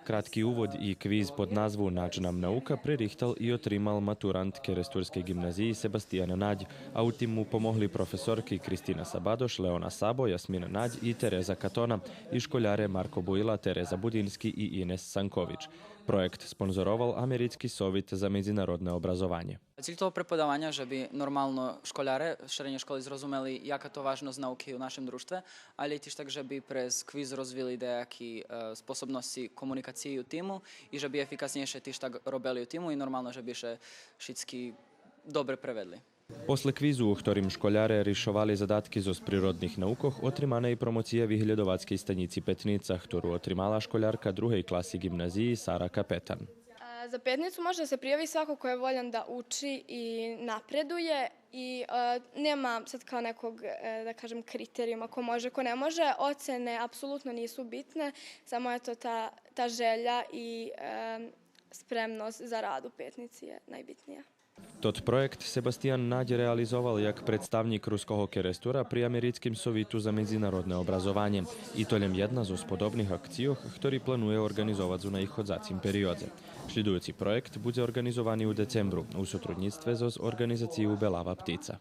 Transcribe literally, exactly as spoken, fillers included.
Кратки увод и квиз под назву Надж нам наука пририхтал и отримал матурант Керестурскей ґимназиї Себастиян Надь, а у тим му помогли професорки Кристина Сабадош, Леона Сабо, Ясмина Надь и Тереза Катона, и школяре Марко Буйла, Тереза Будински и Инес Санкович. Проєкт спонзоровал Америцки совит за медзинародне образованє. Циль того преподаваня же би нормално школяре середнєй школи зрозумели яка то важносц науки у нашим дружтве, але тиж так же би през квиз розвили даяки, е, способносци комуникациї у тиму и же би ефикаснєйше тиж так робели у тиму и нормално же би ше шицки добре преведли. После квизу, у хторим школяре ришовали задатки зоз природних наукох, отримана и промоция Виглєдовацкей станїци Петница, хтору отримала школярка другей класи ґимназиї Сара Капетан. A, za Petnicu može da se prijavi svako ko je voljan da uči i napreduje i, e, nema sad kao nekog, e, da kažem, kriterijuma ko može, ko ne može. Ocene apsolutno nisu bitne, samo eto ta, ta želja i, e, spremnost za rad u Petnici je najbitnija. Тот проєкт Себастиян Надь реализовал як представнїк Руского Керестура при Америцким совиту за медзинародне образованє. И то лєм єдна зоз подобних акцийох, хтори планує орґанизовац у наиходзацим периодзе. Шлїдуюци проєкт будзе орґанизовани у децембру у сотруднїцтве зоз орґанизацию Белава птица.